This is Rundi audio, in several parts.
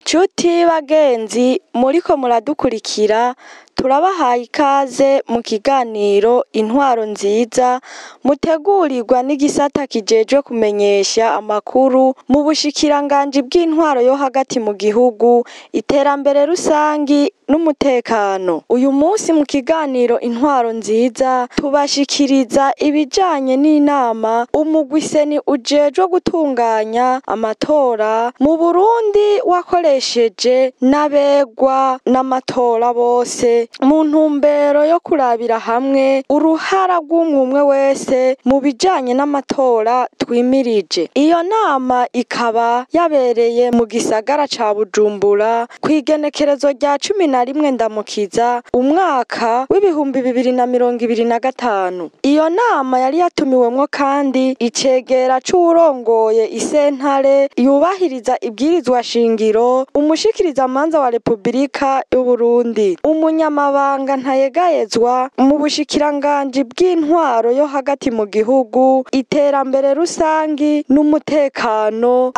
Nshuti bagenzi muriko muradukurikira, turabahaye ikaze mu kiganiro Intwaro Nziza mutegurirwa n'igisata kijejwe kumenyesha amakuru mu bushikiranganji bw'intwaro yo hagati mu gihugu, iterambere rusangi n'umutekano. Uyu munsi mu kiganiro Intwaro Nziza tubashikiriza ibijanye n'inama umugwi seni ujejwe gutunganya amatora mu Burundi wakoresheje n'abegwa n'amatora bose mu ntumbero yo kurabira hamwe uruhara rw'umwumwe wese mu bijanye n'amatora twimirije. Iyo nama ikaba yabereye mu gisagara ca Bujumbura kw'igenekerezo rya 11 Ndamukiza umwaka w'2025. Iyo nama yari yatumiwemwo kandi icegera c'uwurongoye isentare yubahiriza ibwirizwa shingiro, umushikirizamanza wa Republika y'Uburundi, umunyamabanga ntayegayezwa mu bushikiranganji bw'intwaro yo hagati mu gihugu, iterambere rusangi n'umutekano,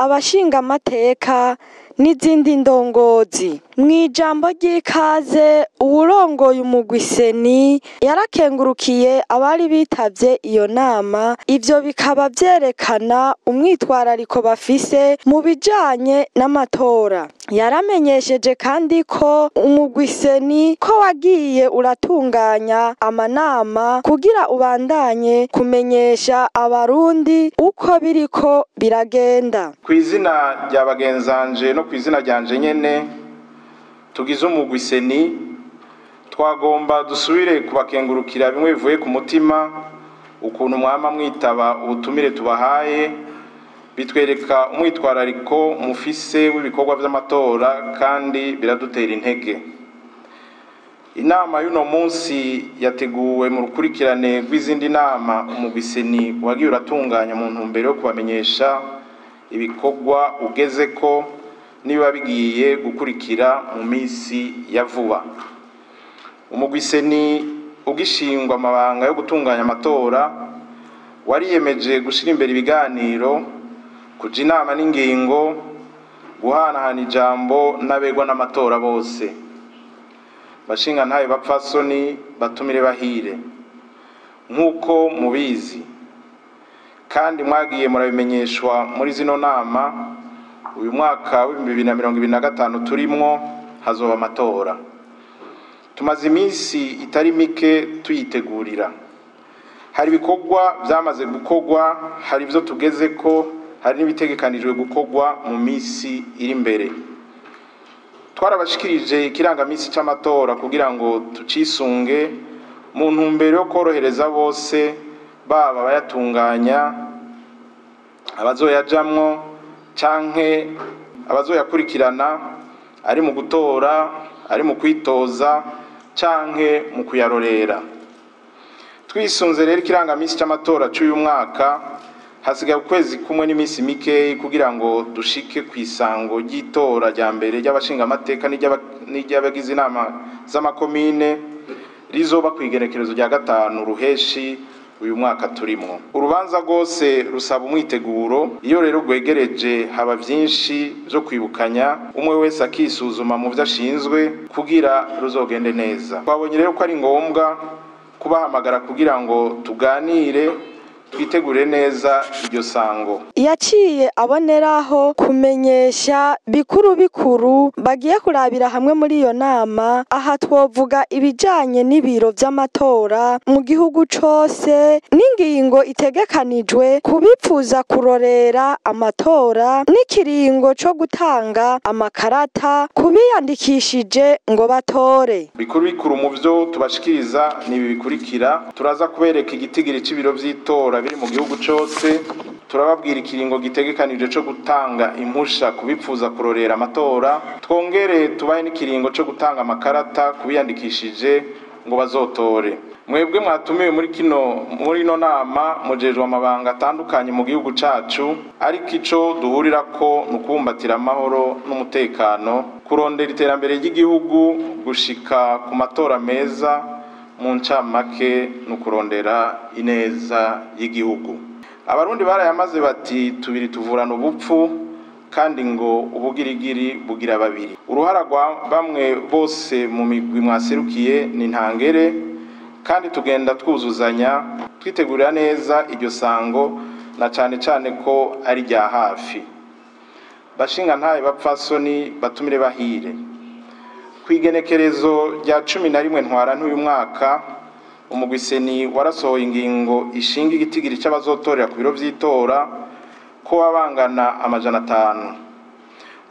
abashingamateka n'izindi ndongozi. Mw'ijambo ry'ikaze, uwurongoye umugwi seni yarakengurukiye abari bitavye iyo nama, ivyo bikaba vyerekana umwitwarariko bafise mu bijanye n'amatora. Yaramenyesheje kandi ko umugwi seni ko wagiye uratunganya amanama kugira ubandanye kumenyesha abarundi uko biriko biragenda. Kw'izina rya bagenzanje no kw'izina ryanje nyene tugize umugwi seni, twagomba dusubire kubakengurukira bimwe bivuye ku mutima ukuntu mwama mwitaba ubutumire tubahaye, bitwereka umwitwarariko mufise w'ibikorwa vy'amatora kandi biradutera intege. Inama y'uno munsi yateguwe mu rukurikirane rw'izindi nama umugwi seni wagiye uratunganya mu ntumbero yo kubamenyesha ibikorwa ugezeko niba bigiye gukurikira mu minsi ya vuba. Umugwi seni ugishingwa amabanga yo gutunganya amatora wariyemeje gushira imbere ibiganiro, kuja inama n'ingingo, guhanahana ijambo n'abegwa n'amatora bose. Bashingantahe, bapfasoni, batumire bahire, nk'uko mubizi kandi mwagiye murabimenyeshwa muri zino nama, uyu mwaka w'2025 turimwo hazoba amatora. Tumaze iminsi itari mike tuyitegurira. Hari ibikorwa vyamaze gukorwa, hari ivyo tugezeko, hari n'ibitegekanijwe gukorwa mu minsi iri imbere. Twarabashikirije ikirangamisi c'amatora kugira ngo tucisunge mu ntumbero yo korohereza bose, baba abayatunganya, abazoyajamwo canke abazoyakurikirana, ari mu gutora, ari mu kwitoza canke mu kuyarorera. Twisunze rero ikirangamisi c'amatora c'uyu mwaka, hasigaye ukwezi kumwe n'iminsi mikeyi kugira ngo dushike kw'isango ry'itora rya mbere ry'abashingamateka n'iry'abagize inama z'amakomine rizoba kw'igenekerezo rya 5 Ruheshi uyu mwaka turimwo. Urubanza rwose rusaba umwiteguro, iyo rero rwegereje haba vyinshi vyo kwibukanya, umwe wese akisuzuma mu vyo ashinzwe kugira ruzogende neza. Twabonye rero ko ari ngombwa kubahamagara kugira ngo tuganire, twitegure neza iryo sango. Yaciye aboneraho kumenyesha bikuru bikuru bagiye kurabira hamwe muri iyo nama. Aha twovuga ibijanye n'ibiro vy'amatora mu gihugu cose, n'ingingo itegekanijwe kubipfuza kurorera amatora, n'ikiringo co gutanga amakarata kubiyandikishije ngo batore. Bikuru bikuru mu vyo tubashikiriza ni ibi bikurikira. Turaza kubereka igitigiri c'ibiro vy'itora biri mu gihugu cose, Turababwira ikiringo gitegekanije co gutanga impusha kubipfuza kurorera amatora, twongere tubahe n'ikiringo co gutanga amakarata kubiyandikishije ngo bazotore. Mwebwe mwatumiwe muri ino nama mujejwe amabanga atandukanye mu gihugu cacu, ariko ico duhurirako ni ukubumbatira amahoro n'umutekano, kurondera iterambere ry'igihugu, gushika ku matora meza, mu ncamake ni ukurondera ineza y'igihugu. Abarundi barayamaze bati tubiri tuvurana ubupfu, kandi ngo ubugirigiri bugira babiri. Uruhara rwa bamwe bose mu migwi mwaserukiye ni ntangere, kandi tugenda twuzuzanya twitegurira neza iryo sango, na cane cane ko ari rya hafi. Bashinga ntaye bapfasoni batumire bahire. Kw'igenekerezo rya 11 ntwarante uyu mwaka, umugwi CENI warasohoye ingingo ishinga igitigiri c'abazotorera ku biro vy'itora ko babangana 500.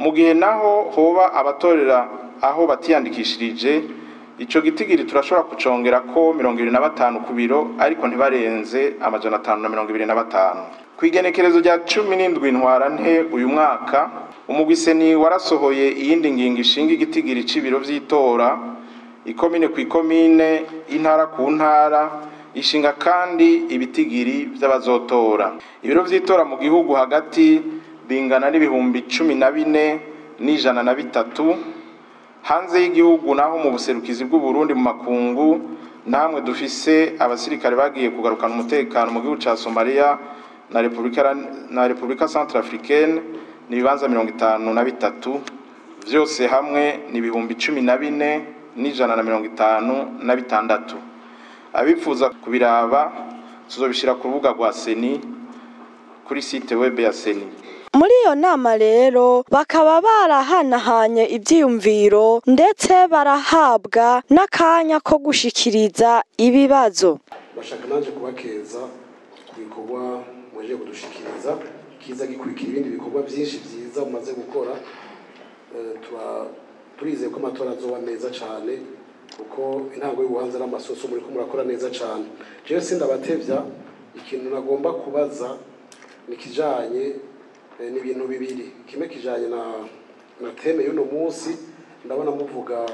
Mu gihe naho hoba abatorera aho batiyandikishirije, ico gitigiri turashobora kucongera ko 25 ku biro, ariko ntibarenze 525. Kw'igenekerezo rya 17 ntwarante uyu mwaka, umugwi CENI warasohoye iyindi ngingo ishinga igitigiri c'ibiro vy'itora, ikomine ku ikomine, intara ku ntara, ishinga kandi ibitigiri vy'abazotora. Ibiro vy'itora mu gihugu hagati bingana n'ibihumbi 14,103, hanze y'igihugu naho mu buserukizi bw'u Burundi mu makungu namwe dufise abasirikare bagiye kugarukana umutekano mu gihugu ca Somalia na Republika Centrafricaine ni ibibanza 53, vyose hamwe ni ibihumbi 14,156. Abifuza kubiraba tuzobishira ku rubuga rwa CENI, kuri site web ya CENI. Muri iyo nama rero bakaba barahanahanye ivyiyumviro, ndetse barahabwa n'akanya ko gushikiriza ibibazo. Bashaka nanje kubakeza ku bikorwa mwaje kudushikiriza, kiza gikurikira ibindi bikorwa byinshi byiza mumaze gukora. Turizeye ko amatora azoba meza cane, kuko intango y'ubuhanza n'amasoso muriko murakora neza cane. Jewe sindabatevya, ikintu nagomba kubaza ni kijanye n'ibintu bibiri. Kimwe kijanye na thème y'uno munsi, ndabona muvuga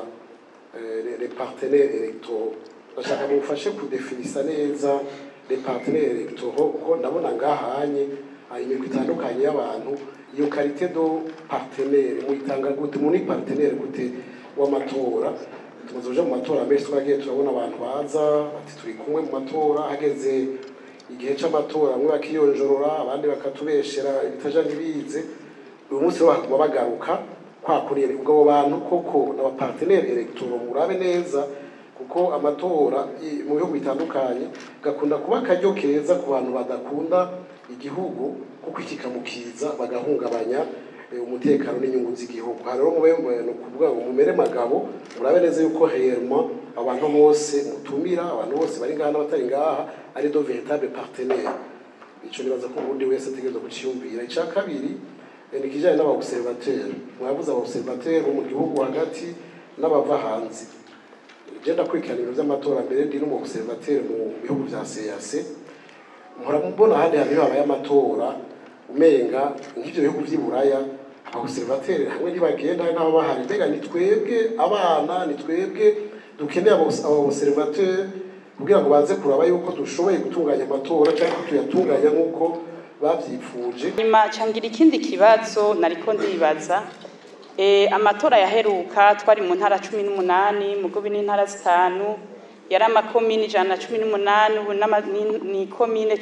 les partenaires électoraux. Ndashaka mumfashe kudefinisa neza les partenaires électoraux, kuko ndabona ngahanye imigwi itandukanye y'abantu. Iyo qualité de partenaire muyitanga gute? Muri partenaire gute w'amatora? Tumaze kuja mu matora menshi, twagiye turabona abantu baza bati turi kumwe mu matora, hageze igihe c'amatora bamwe bakiyonjorora, abandi bakatubeshera ibitaja ntibize. Uyu munsi rero bakaguma bagaruka kwa kuriye. Ubwo abo bantu koko n'aba partenaires électoraux? Murabe neza, kuko amatora mu bihugu bitandukanye gakunda kuba akaryo keza ku bantu badakunda igihugu, kuko ikikamukiza bagahungabanya umutekano n'inyungu z'igihugu. Aha rero mube ni ukuvuga ngo mumere magabo, murabe neza yuko réellement abantu bose mutumira, abantu bose bari ngaha n'abatari ngaha, ari de véritables partenaires. Ico nibaza ko ubundi wese ategerezwa kuciyumvira. Ica kabiri ni ikijanye n'aba observateurs. Mwavuze aba observateurs bo mu gihugu hagati n'abava hanze. Je ndakurikirana ibintu vy'amatora, mbere ndi n'umu observateur mu bihugu vya CAC. Mpora mbona ahandi hantu iyo habaye amatora, umenga nk'ivyo bihugu vy'i Buraya, aba observateurs hamwe ntibagenda n'abo bahari. Mbega ni twebwe abana, ni twebwe dukeneye aba observateurs kugira ngo baze kuraba yuko dushoboye gutunganya amatora cyangwa ko tuyatunganya nk'uko bavyipfuje? Nyuma cangira ikindi kibazo nariko ndibaza. Amatora yaheruka twari mu ntara 18, mugobi n'intara 5, yari amakomini 118, ubu ni komine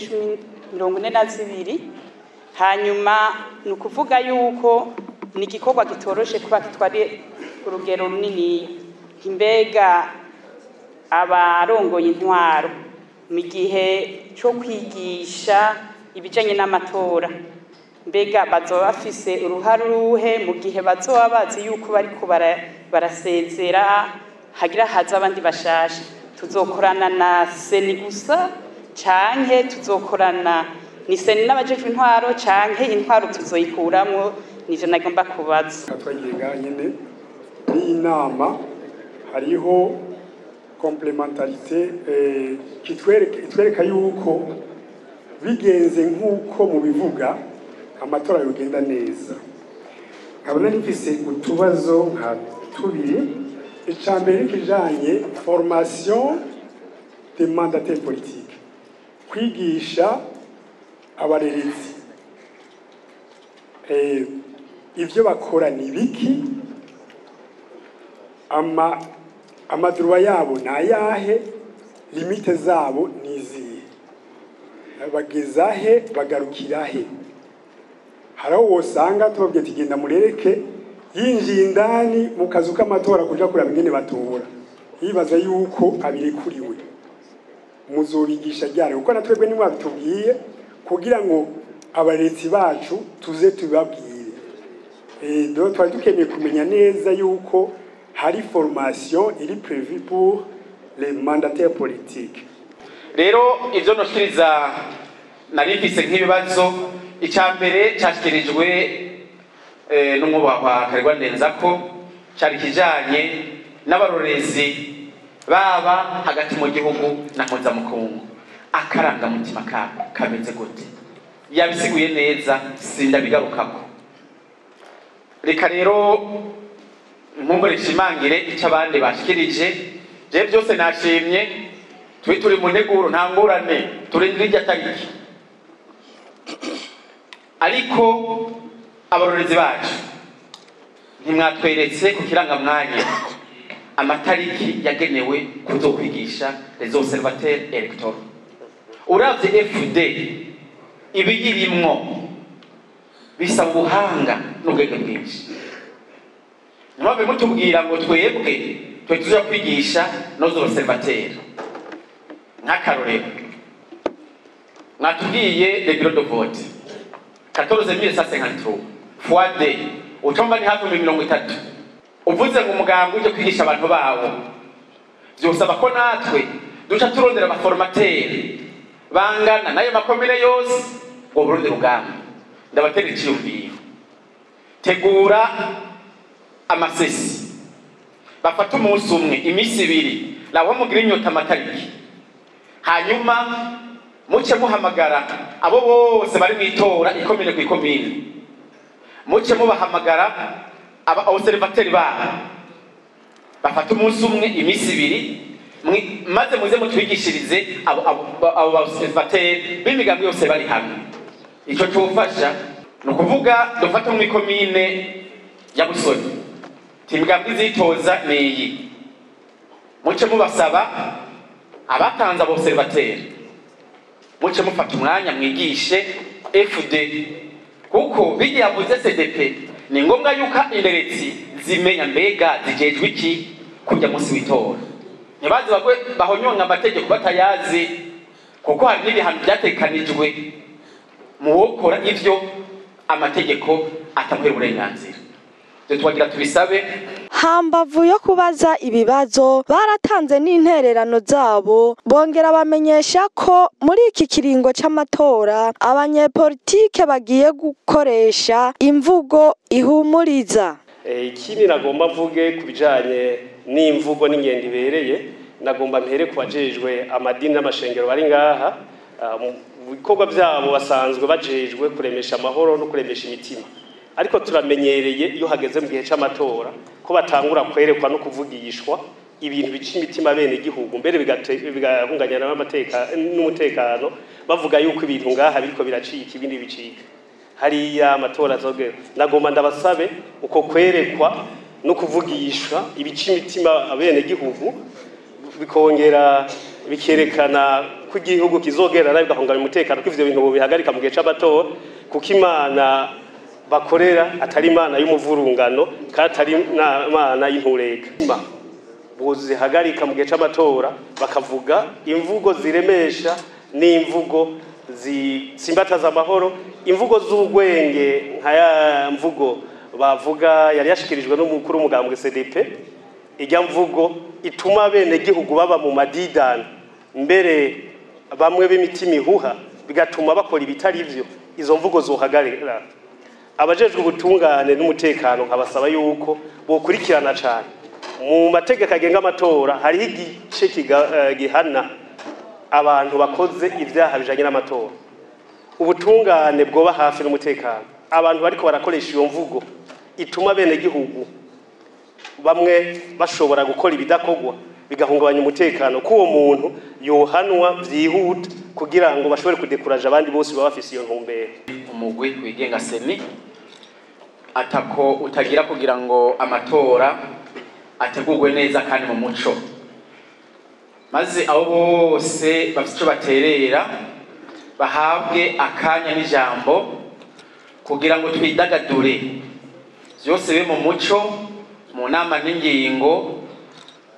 42. Hanyuma ni ukuvuga yuko ni igikorwa kitoroshe kuba kitwari urugero runiniya. Mbega abarongoye intwaro mu gihe cyo kwigisha ibijanye n'amatora, mbega bazoba bafise uruhare uruhe mu gihe bazoba bazi yuko bariko barasezera, hagira haza abandi bashasha? Tuzokorana na CENI gusa, canke tuzokorana ni CENI n'abajejwe intwaro, canke intwaro tuzoyikuramwo? Nivyo nagomba kubaza. Twagiye ngaha nyene n'inama, hariho complémentarité kitwereka, itwereka yuko Bigenze nk'uko mubivuga, amatora yogenda neza. Nkabona nifise utubazo nka tubiri. Ica mbere kijanye formation des mandataires politiques, kwigisha abarerezi ivyo bakora ni biki, ama droits yabo ni ayahe, limites zabo ni izihe, bageza he, bagarukira he? Hari aho wosanga tubabwiye ati genda murereke, yinjiye indani mu kazu k'amatora kuja kuraba ingene batora, yibaza yuko abirekuriwe. Muzobigisha ryari? Kuko na twebwe nimwabitubwiye kugira ngo abarezi bacu tuze tubibabwire. Donc twari dukeneye kumenya neza yuko hari formation iri prévue pour les mandataires politiques. Rero ivyo noshikiriza nari mfise nk'ibibazo, icya mbere cyashyikirijwe n'umwubahwa Karegwa Ndenzako, cyari kijanye n'abarorezi baba hagati mu gihugu na mpuzamakungu, akarangamutima kabo kameze gute? Yabisiguye neza, sindabigarukako. Reka rero nkumbure nshimangire icyo abandi bashikirije. Je byose nashimye, turi turi mu nteguro, nta ngorane, turindira irya tariki. Ariko abarorezi bacu ntimwatweretse ku kirangamwanya amatariki yagenewe kuzokwigisha les observateurs électoraux. Uravye FD ibiyirimwo, bisaba ubuhanga n'ubwenge bwinshi. Ntimwave mutubwira ngo twebwe twe tuja kwigisha nos observateurs. Nk'akarorero, mwatubwiye les bureaux de vote 14 153 fois deux, ucumva ni hafi 30. Uvuze ngo umugambi uje kwigisha abantu bawo, vyosaba ko natwe duca turondera aba formateurs bangana n'ayo makomine yose ngo burundi rugamba. Ndabatera iciyumviro: tegura amasesi, bafate umunsi umwe, iminsi 2, naho mugira inyota amatariki, hanyuma muce muhamagara abo bose bari mu itora, ikomine ku ikomine, muce mubahamagara aba observateurs babo, bafate umunsi umwe, iminsi 2, maze muze mutwigishirize abo observateurs b'imigambi yose bari hamwe. Ico cofasha. Ni ukuvuga dufate mu ikomine ya Busoni, imigambi izitoza ni iyi, muce mubasaba abatanze abo observateurs, muce mufata umwanya mwigishe FD, kuko bijya yavuze CDP, ni ngombwa yuko inderetsi zimenya mbega zijejwe iki kujya munsi w'itora, ntibaze bagwe bahonyonga amategeko batayazi, kuko hari n'ibihano byatekanijwe mu wokora ivyo amategeko atamuhera uburenganzira. Ibyo twagira tubisabe. Hambavu yo kubaza ibibazo, baratanze n'intererano zabo, bongera bamenyesha ko muri iki kiringo c'amatora abanyepolitike bagiye gukoresha imvugo ihumuriza. Ikindi nagomba mvuge ku bijanye n'imvugo n'ingendo ibereye, nagomba mpere ku bajejwe amadini n'amashengero bari ngaha. Mu bikorwa byabo basanzwe bajejwe kuremesha amahoro no kuremesha imitima, ariko turamenyereye iyo hageze mu gihe c'amatora ko batangura kwerekwa no kuvugishwa ibintu bica imitima bene igihugu, mbere bigahunganya n'umutekano, bavuga yuko ibintu ngaha biriko biracika, ibindi bicika hariya, amatora azogera. Nagomba ndabasabe uko kwerekwa no kuvugisha ibica imitima abene gihugu, bikongera bikerekana ko igihugu kizogera nabi, bigahungabanya umutekano, ko ivyo bintu bihagarika mu gihe c'amatora, kuko Imana bakorera atari Imana y'umuvurungano kandi atari Imana y'intureka. Bozihagarika mu gihe c'amatora, bakavuga imvugo ziremesha n'imvugo zitsimbataza amahoro, imvugo z'ubwenge, nka ya mvugo bavuga yari yashikirijwe n'umukuru w'umugambwe CDP, ijya mvugo ituma bene gihugu baba mu madidani, mbere bamwe b'imitima ihuha, bigatuma bakora ibitari vyo. Izo mvugo zohagarara. Abajejwe ubutungane n'umutekano nkabasaba yuko bokurikirana cane. Mu mategeko agenga amatora hariho igice gihana abantu bakoze ibyaha bijanye n'amatora. Ubutungane bwoba hafi n'umutekano. Abantu bariko barakoresha iyo mvugo ituma bene gihugu bamwe bashobora gukora ibidakogwa bigahungabanya umutekano, ko uwo muntu yohanwa vyihuta kugira ngo bashobore kudekuraje abandi bose baba bafise iyo ntumbero. Umugwi wigenga CENI atako utagira kugira ngo amatora ategurwe neza kandi mu muco, maze abo bose bafite ico baterera bahabwe akanya n'ijambo kugira ngo twidagadure, vyose bibe mu muco, mu nama n'ingingo,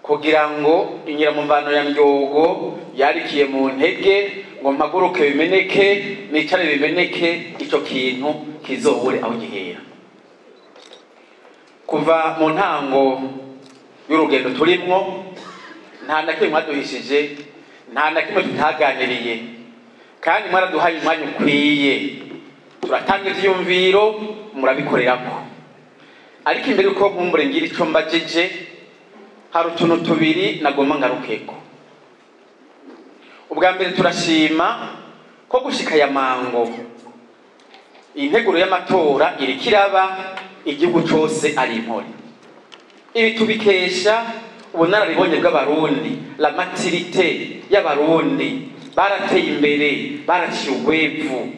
kugira ngo inyiramuvano ya ndyogo yarikiye mu ntege ngo mpaguruke bimeneke, nicare bimeneke, ico kintu kizohure aho gihera. Kuva mu ntango y'urugendo turimwo, nta na kimwe mwaduhishije, nta na kimwe tutaganiriye, kandi mwaraduhaye umwanya ukwiye, turatanga ivyiyumviro, murabikorerako. Ariko imbere uko nkumbure ngira ico mbajije, hari utuntu tubiri nagomba ngarukeko. Ubwa mbere, turashima ko gushika ya mango integuro y'amatora iriko iraba igihugu cose ari impore. Ibi tubikesha ubunararibonye bw'Abarundi, la maturité y'Abarundi, barateye imbere, baraciye ugwevu.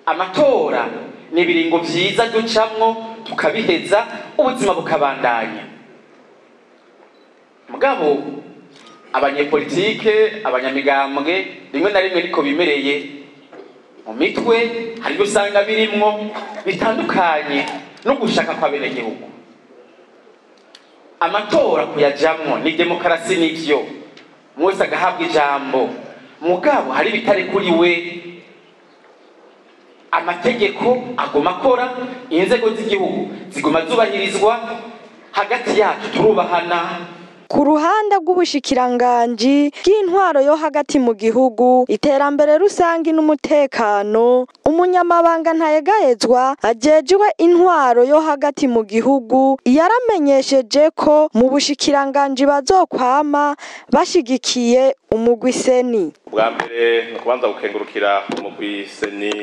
Amatora ni ibiringo vyiza ducamwo tukabiheza, ubuzima bukabandanya. Mugabo abanyepolitike, abanyamigambwe, rimwe na rimwe niko bimereye mu mitwe, hari ibyo usanga birimwo bitandukanye no gushaka kwa benegihugu. Amatora kuyajamwo ni demokarasi, nivyo, mwese agahabwa ijambo, mugabo hari ibitari kuri we. Amategeko aguma akora, inzego z'igihugu ziguma zubahirizwa, hagati yacu turubahana. Ku ruhande rw'ubushikiranganji bw'intwaro yo hagati mu gihugu, iterambere rusangi n'umutekano, umunyamabanga ntayegayezwa ajejwe intwaro yo hagati mu gihugu yaramenyesheje ko mu bushikiranganji bazokwama bashigikiye umugwi CENI. Ubwa mbere ni ukubanza gukengurukira umugwi CENI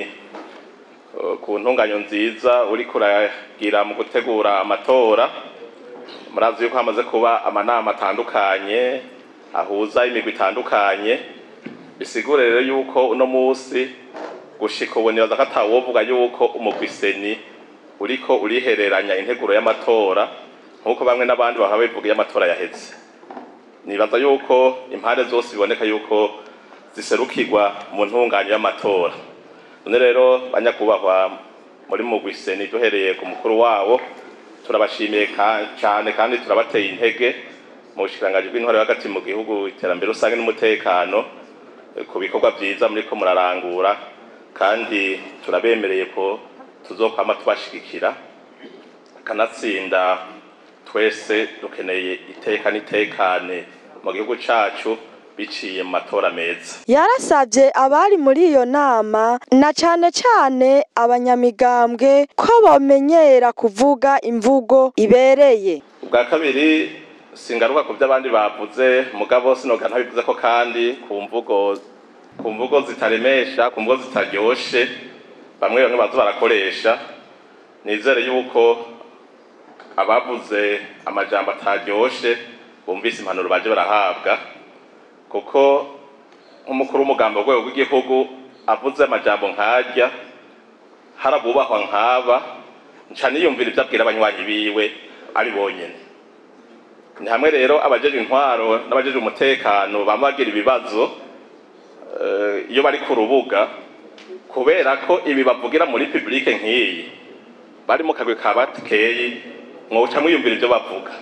ku ntunganyo nziza uriko uragira mu gutegura amatora. Murazi yuko hamaze kuba amanama atandukanye ahuza imigwi itandukanye, bisigure rero yuko uno musi gushika ubu nibaza ko atawovuga yuko umugwi CENI uriko urihereranya integuro y'amatora nk'uko bamwe n'abandi bahora bivuga iyo amatora yaheze. Nibaza yuko impande zose biboneka yuko ziserukirwa mu ntunganyo y'amatora. None rero, banyakubahwa muri mugwi CENI, duhereye ku mukuru wawo, turabashimiye cyane kandi turabateye intege mu bushikiranganji bw'intwaro hagati mu gihugu, iterambere rusange n'umutekano, ku bikorwa vyiza muriko murarangura, kandi turabemereye ko tuzokwama tubashigikira. Kanatsinda twese dukeneye iteka n'itekane mu gihugu cacu biciye mu matora meza. Yarasabye abari muri iyo nama, na cane cane abanyamigambwe, ko bomenyera kuvuga imvugo ibereye. Ubwa kabiri, singaruka ku by'abandi bavuze, mugabo sinoga ntabivuze ko kandi ku mvugo zitaremesha, ku mvugo zitaryoshe bamwe bamwe baza barakoresha. Nizere yuko abavuze amajambo ataryoshe bumvise impanuro baje barahabwa, kuko nk'umukuru w'umugambi w'urwego rw'igihugu avuze amajambo nk'arya, harabubahwa nk'aba, nca niyumvira ibyo abwira abanywanyi biwe ari bonyene. Ni hamwe rero abajeje intwaro n'abajeje umutekano bama bagira ibibazo iyo bari ku rubuga, kubera ko ibi bavugira muri public nk'iyi bari mu kagwi ka bakeyi, mwoca mwiyumvira ibyo bavuga.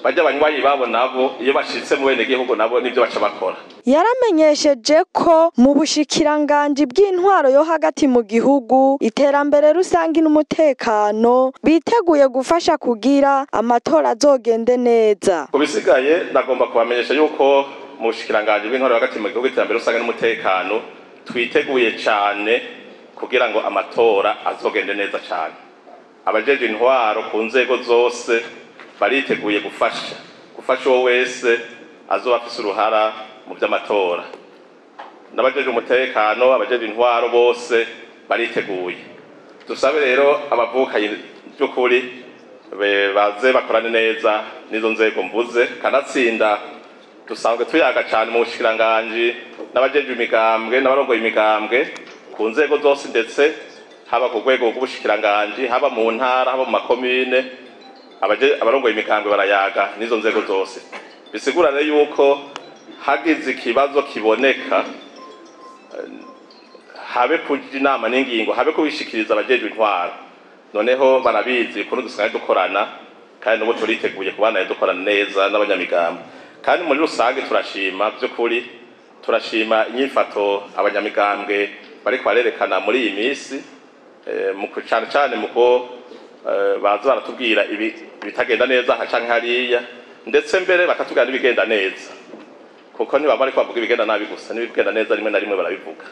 Bajya abanywanyi babo nabo iyo bashitse mu bene gihugu nabo nivyo baca bakora. Yaramenyesheje ko mu bushikiranganji bw'intwaro yo hagati mu gihugu, iterambere rusangi n'umutekano biteguye gufasha kugira amatora azogende neza. Ku bisigaye, ndagomba kubamenyesha yuko mu bushikiranganji bw'intwaro yo hagati mu gihugu, iterambere rusange n'umutekano twiteguye cane kugira ngo amatora azogende neza cane. Abajeje intwaro ku nzego zose bariteguye gufasha uwo wese azoba afise uruhara mu vy'amatora. N'abajeje umutekano, abajeje intwaro, bose bariteguye. Dusabe rero abavukanyi by'ukuri baze bakorane neza n'izo nzego mvuze. Kanatsinda dusanzwe tuyaga cyane mu bushikiranganji n'abajeje imigambwe n'abarongoye imigambwe ku nzego zose, ndetse haba ku rwego rw'ubushikiranganji, haba mu ntara, haba mu makomine, abarongoye imigambwe barayaga n'izo nzego zose. Bisigura rero yuko hagize ikibazo kiboneka, habe kuja inama n'ingingo, habe kubishikiriza abajejwe intwaro. Noneho barabizi ukuntu dusanzwe dukorana, kandi n'ubu turiteguye kubana dukorana neza n'abanyamigambo. Kandi muri rusange turashima, by'ukuri turashima inyifato abanyamigambwe bariko barerekana muri iyi minsi, mu cane cane mu ko baza baratubwira ibitagenda neza aha canke hariya, ndetse mbere bakatubwira n'ibigenda neza, kuko ntibaba bariko bavuga ibigenda nabi gusa, n'ibigenda neza rimwe na rimwe barabivuga.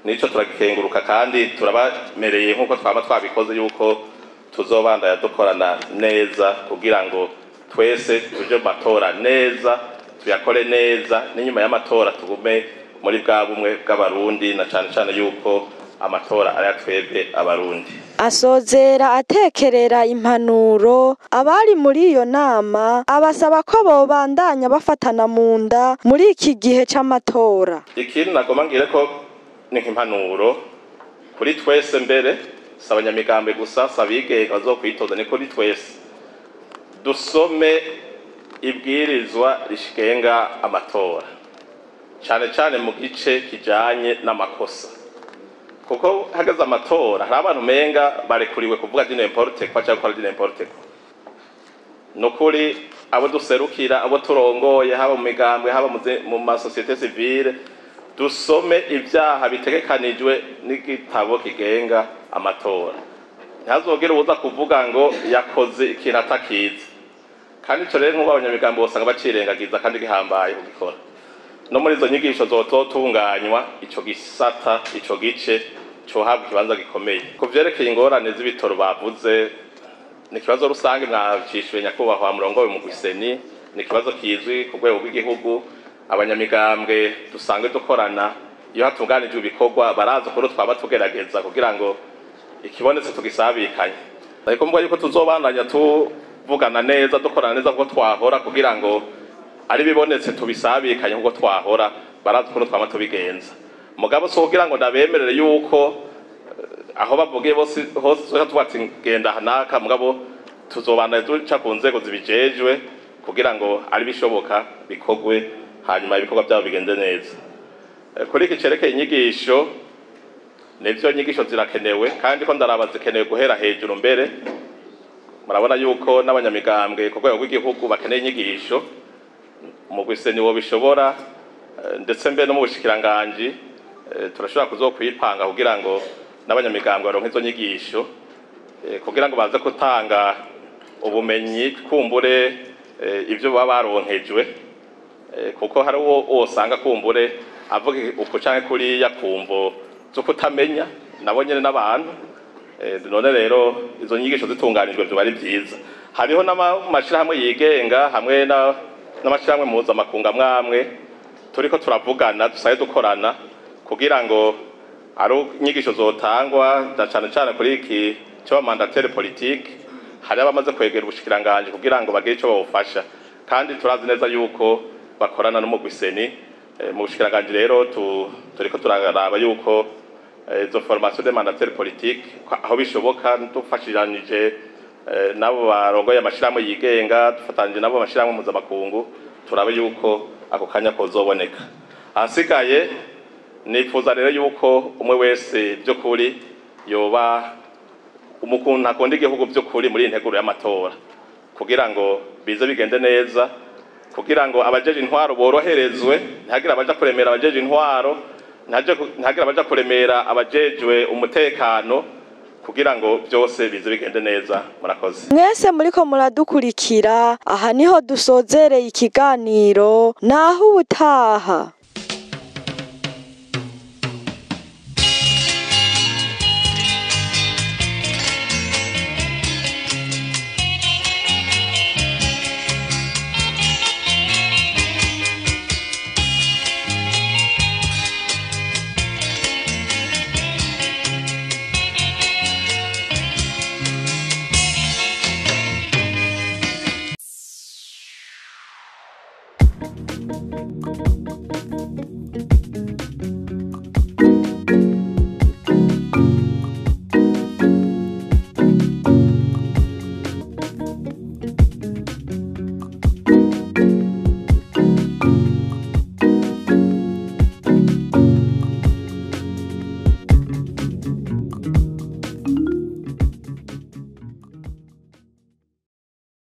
Nico turagikenguruka, kandi turabamereye nk'uko twaba twabikoze yuko tuzobandanya dukorana neza kugira ngo twese tuje mu matora neza, tuyakore neza, n'inyuma y'amatora tugume muri bwa bumwe bw'Abarundi, na cane cane yuko amatora ari twebwe Abarundi. Asozera atekerera impanuro abari muri iyo nama, abasaba ko bobandanya bafatana mu nda muri iki gihe c'amatora. Ikindi nagomba ngire ko ni nk'impanuro kuri twese, mbere si abanyamigambi gusa, si abigenga bazokwitoza, ni kuri twese: dusome ibwirizwa rishigenga amatora, cane cane mu gice kijanye n'amakosa, kuko hageze amatora hari abantu umenga barekuriwe kuvuga du n'importe quoi cyangwa gukora du n'importe quoi. Nukuri abo duserukira, abo turongoye, haba mu migambwe, haba mu masosiyete sivile, dusome ibyaha bitegekanijwe n'igitabo kigenga amatora. Ntihazogere uza kuvuga ngo yakoze ikintu atakizi. Kandi ico rero nk'ubu abanyamigambo bosanga bacirengagiza, kandi gihambaye kugikora. No muri izo nyigisho zototunganywa, ico gisata, ico gice cohabwa ikibanza gikomeye. Ku vyerekeye ingorane z'ibitoro bavuze, ni ikibazo rusange mwacishuye, nyakubahwa murongowe mu CENI, ni ikibazo kizwi ku rwego rw'igihugu. Abanyamigambwe dusanzwe dukorana, iyo hatunganijwe ibikorwa barazi ukuntu twaba tugerageza kugira ngo ikibonetse tugisabikanye. Ariko mvuga yuko tuzobandanya tuvugana neza, dukorana neza kuko twahora, kugira ngo ari bibonetse tubisabikanye kuko twahora, barazi ukuntu twama tubigenza. Mugabo si kugira ngo ndabemerere yuko aho bavugiye bose hose tuba ati genda hanaka, mugabo tuzobandanya duca ku nzego zibijejwe kugira ngo ari bishoboka bikorwe, hanyuma ibikorwa byabo bigende neza. Kuri iki cerekeye inyigisho, nivyo, inyigisho zirakenewe, kandi ko ndaraba zikenewe guhera hejuru. Mbere murabona yuko n'abanyamigambwe ku rwego rw'igihugu bakeneye inyigisho. Umugwi CENI wo bishobora, ndetse mbere no mu bushikiranganji, turashobora kuzokwipanga kugira ngo n'abanyamigambwe baronke izo nyigisho, kugira ngo baze gutanga ubumenyi, kumbure ivyo baba baronkejwe, kuko hari uwo wosanga kumbure avuga uku canke kuriya kumvo zo kutamenya, nabo nyene n'abantu. None rero izo nyigisho zitunganijwe vyoba ari vyiza. Hariho n'amashirahamwe yigenga hamwe n'amashirahamwe mpuzamakungu amwamwe turiko turavugana, dusaye dukorana kugira ngo ari inyigisho zotangwa na cane cane kuri iki c'abamandataires politiques. Hari abamaze kwegera ubushikiranganji kugira ngo bagire ico babufasha, kandi turazi neza yuko bakorana n'umugwi CENI. Mu bushikiranganji rero turiko turaraba yuko izo formation des mandataires politiques, aho bishoboka, dufashiranije nabo barongoye amashirahamwe yigenga, dufatanije nabo amashirahamwe mpuzamakungu, turabe yuko ako kanya kozoboneka. Ahasigaye nifuza rero yuko umwe wese by'ukuri yoba umukuntu akunda igihugu by'ukuri muri iyi nteguro y'amatora, kugira ngo bize bigende neza, kugira ngo abajeje intwaro boroherezwe, ntihagire abaja kuremera abajeje intwaro, ntihagire abaja kuremera abajejwe umutekano, kugira ngo byose bize bigende neza. Murakoze. Mwese muriko muradukurikira, aha niho dusozereye ikiganiro, naho ubutaha.